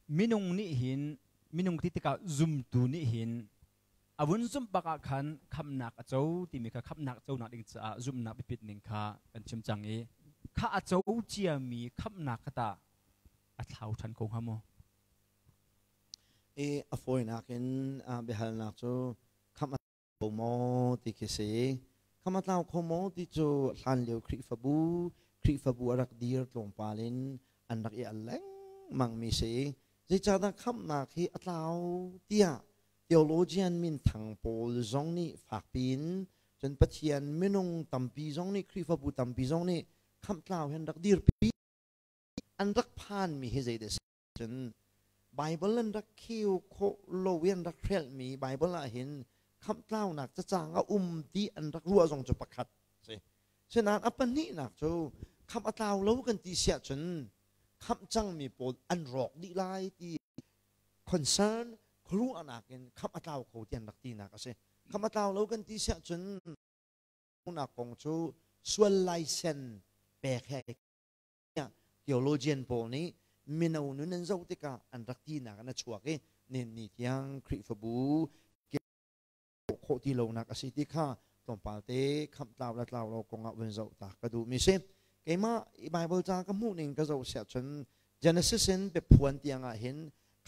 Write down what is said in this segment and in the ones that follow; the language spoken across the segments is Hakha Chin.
Minung nih hin, minung ti tikah zumtu nih hin a vun zumh bak ah khan khamhnak a co timi kha, khamhnak conak ding caah zumhnak biapit ning kha kan chim cang i, kha a co ciami khamhnak kha tah a thlau ṭhan ko hnga maw? I a fawinak in biahalnak cu khamh a kho maw ti khi si. Khamh a tlau kho maw ti cu hlanlio Khrihfabu, Khrihfabu a rak dir tlawmpal in an rak i al lengmang mi si. Zeicahdah khamhnak hi a tlau tiah theologian minthang pawl zong nih fakpi in, cun Pathian minung tampi zong nih, Khrihfabu tampi zong nih khamh tlau hi an rak dirpi, an rak phanmi hi zeidah si? Cun Bible an rak kheu khawh lo i an rak hrelhmi Bible ah hin khamhtlaunak cacang a um ti an rak ruah zong cu pakhat si. Sinain a pahnihnak cu khamh a tlau lo kan ti siah cun khamh cangmi pawl an rawk dih lai ti concern khuaruahnak in khamh a tlau kho ti an rak tinak a si. Khamh a tlau lo kan ti siah cun nak kong cu sual laisen pek he theologian pawl nih mino nun an zoh tikah an rak tinak an a chuak i nin ni tiang Khrihfabu khawh ti lonak a si ti kha tlawmpal te khamh tlau le tlau lo kongah vun zoh ta ka duh mi si. Keimah Bible ca ka hmuh ning ka zoh siah cun Genesis in biaphuan tiang ah hin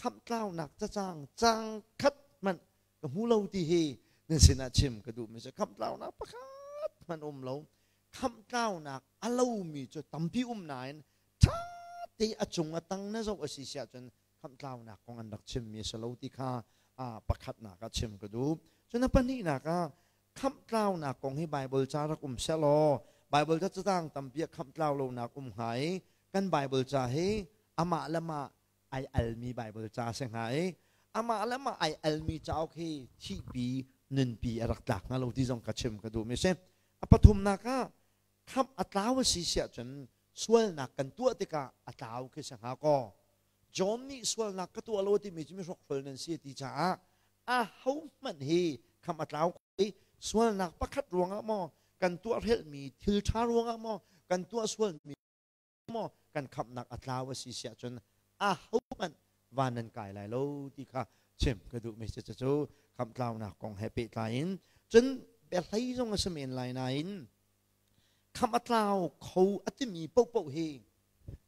khamh tlaunak cacang cang khat hmanh ka hmu lo ti hi nan sinah chim ka duh mi si. Khamh tlaunak pakhat hmanh um lo. Khamhtlaunak a lomi cu tampi um nain ṭha te a cung a tang na zoh a si siah cun khamhtlaunak kong an rak chimmi a si lo ti kha pakhatnak ah chim ka duh. Cun a pahnihnak ah, khamhtlaunak kong hi Bible ca rak um sehlaw, Bible ca catang tampi ah khamhtlau lonak um hnga i kan Bible ca hi amah le mah ai almi Bible ca a si hnga i amah le mah ai almi cauk hi thihpi nunpi a rak tlak hnga lo ti zong ka chim ka duhmi a si. A pathumnak ah, khamh a tlau a si siah cun sualnak kan tuah tikah a tlau khi si hnga kaw. John nih sualnak ka tuah lo timi cu mihrokhrol nan si ti caah a hohmanh hi khamh a tlau i sualnak pakhat ruangah maw, kan tuah hrelhmi thil ṭha ruangah maw, kan tuah sualmi maw, kan khamhnak a tlau a si siah cun a hohmanh van nan kai lai lo ti kha chim ka duhmi si. Cucu khamhtlaunak kong he pehtlai in cun biahlei zong a si men lai nain khamh a tlau kho a timi paohpaoh hi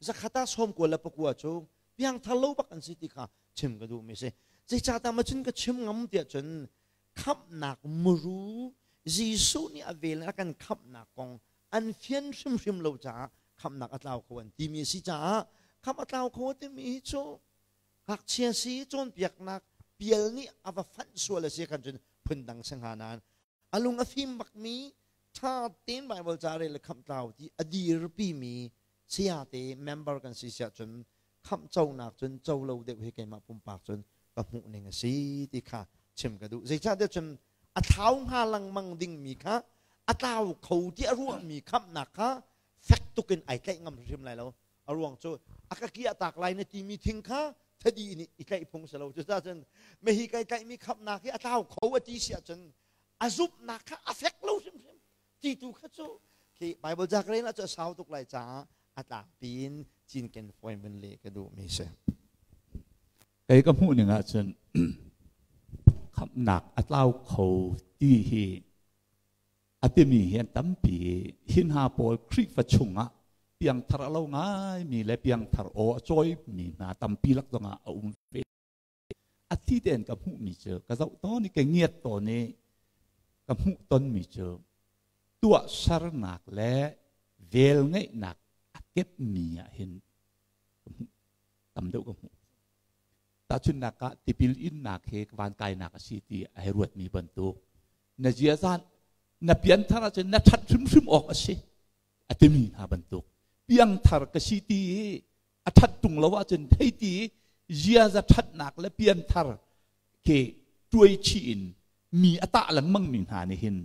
100 ah 99 cu piangthar lo bak an si ti kha chim ka duhmi si. Zeicahtiah ma cun ka chim ngam tiah cun khamhnak muru, Jesuh nih a vel a kan khamhnak kong an fian hrimhrim lo caah khamhnak a tlau kho an timi a si caah khamh a tlau kho timi hi cu ngakchia si cawnpiaknak pial nih a va fanh sual a si khan cun phundang si hnga nain a lung a fim bakmi, ṭha tein Bible ca rel le khamh tlau ti a dirpi mi saya te member kan si siah cun khamh conak cun co lo deuh hi keimah pumpak cun ka hmuh ning a si ti kha chim ka duh. Zeicahtiah cun a thlau hnga lengmang dingmi kha a tlau kho ti a ruahmi khamhnak kha fek tuk in ai tlaih ngam hrim lai lo. A ruang cu a ka kiah tak lai na timi thing kha thadi nih i tlaih phung si lo. Cucaah cun mehi kai tlaihmi khamhnak hi a tlau kho a ti si ahcun a zumhnak kha a fek lo hrimhrim ti tu kha cu khi Bible ca ka rel ah cu a sau tuk lai caah a tlangpi in cinken fawi van leh ka duhmi si. Kei ka hmuh ning ahcun khamhnak a tlau kho ti hi a timi hi an tampi. Hi hna pawl Khrihfa chungah piangthar a lo ngaimi le piangthar aw a cawimi hna tampi lak zongah a um ve. A thi tein ka hmuhmi cu, ka zoh tawn i ka ngiat tawn i ka hmuh tonmi cu tuahsernak le velngeihnak a kepmi ah hin tam deuh ka hmuh. Tahchunhnak ah, tipil innak hi van kainak a si ti a hei ruatmi bantuk, na ziazan na pianthar ahcun na ṭhat hrimhrim awk a si a timi hna bantuk, piangthar ka si ti i a ṭhat ṭung lo ahcun hei ti ziaza ṭhatnak le pianthar khi tuai chih in mi a tah lengmang mi hna nih hin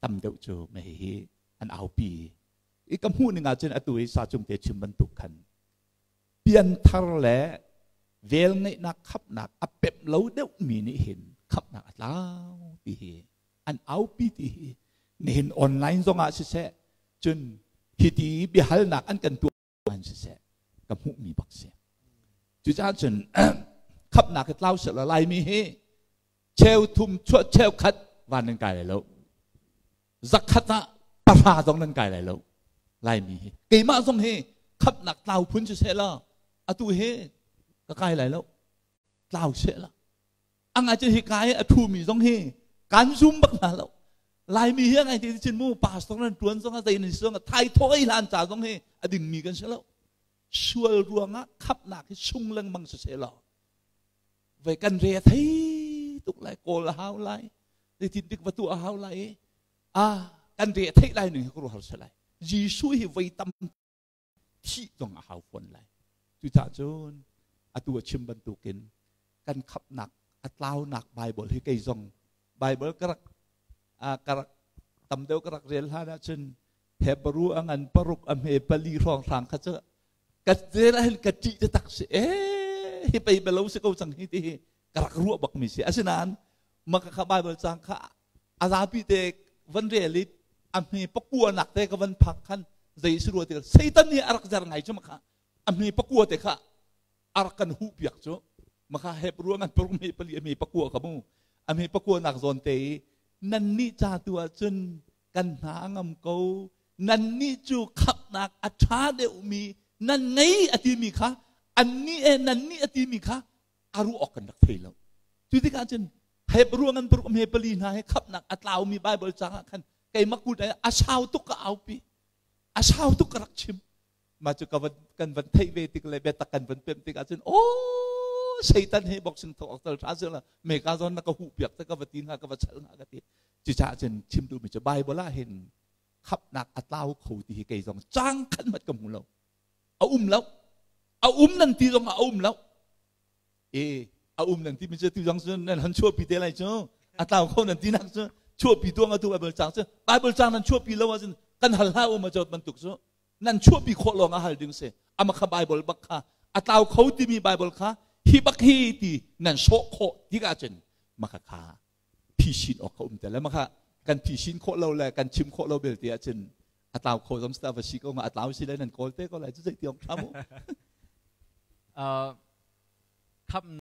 tam deuh cu mei hi an aupi i ka hmuh ning ahcun atu i sa cung te chim bantuk khan pianthar le velngeihnak khapnak a pemh lo deuhmi nih hin khapnak a tlau ti hi an aupi ti hi nihin online zongah siseh, cun hiti biahalnak an kan tuah an siseh, ka hmuhmi bak si. Cucaah cun khamhnak hi tlau seh law Laimi hi cheu thum chuah cheu khat van nan kai lai lo. Zakhat ah pahra zong nan kai lai lo. Laimi hi keimah zong hi khamhnak tlau phun si seh law atu hi ka kai lai lo. Tlau seh law a ngai cu hika i a thumi zong hi kan zum bak hna lo. Laimi hi a ngai ti chin mu pastor nan tuan zong a zei nan zong a thai thoi hlan ca zong hi a dingmi kan si lo. Sual ruangah khapnak hi sung lengmang si se law ve kan re thei tuk lai, kawl a hau lai, zeitin dik va tu a hau lai i a kan re thei lai ning hi ka ruah har se lai. Jesuh hi voi tam thih zong a hau fawn lai. Cucaah cun atu a chim bantukin kan khapnak a tlaunak Bible hi kei zong Bible ka rak ka rak tam deuh ka rak rel hlan ahcun Hebrew a ngan paruk a hme pali hrawng hrang kha cu ka rel ahhin ka ṭih taktak si e, hi pei belo si ko cang hi ti hi ka rak ruah bak mi si. Asinain maka kha Bible cang kha a zapi te van rel i a hme pakua nak te ka van phak khan zei si rua ti Satan nih a rak zer ngai cu maka a hme pakua te kha a rak kan huh piak cu. Maka Hebrew ngan paruk hme pali a hme pakua ka mu a hme pakua nak zawn te i nan nih ca tu ah cun kan hna ngam ko, nan nih cu khapnak a ṭha deuhmi nan ngei a timi kha, an nih e nan nih a timi kha a ruah awk kan rak thei lo. Cu tikah cun Hebrew ngan paruk hme pali hna he khapnak a tlaumi Bible cang ah khan keimah kut a sau tuk ka aupi, a sau tuk ka rak chim. Ma cu ka van kan van theih ve tik le biatak kan van pem tik ahcun o Satan he boxing thok awk tal tha la me ka zon na ka hu piak te ka va ti nga ka va chal nga ka ti. Cucaah cun chim duhmi cu Bible ah hin khapnak a tlau kho ti hi kei zong cang khat mat ka hmu lo, a um lo. A um nan ti zong ah a um lo e, a um nan ti mi cu tu zong cu nan han chuahpi te lai cu. A tlau kho nan ti nak cu chuahpi tuang atu Bible cang cu Bible cang nan chuahpi lo ahcun kan hal hlah um a bantuk cu nan chuahpi khawh lawng a hal ding si. Ama kha Bible bak kha a tlau kho timi Bible kha hi bak hi ti nan sawh khawh tikah cun maka kha phisin awk ka um te le maka kan phisin khawh lo le kan chim khawh lo belte ahcun a tlau kho zong sta va si ko nga a tlau si le nan kawl te ko lai cu zei tiong tha mu. Kham.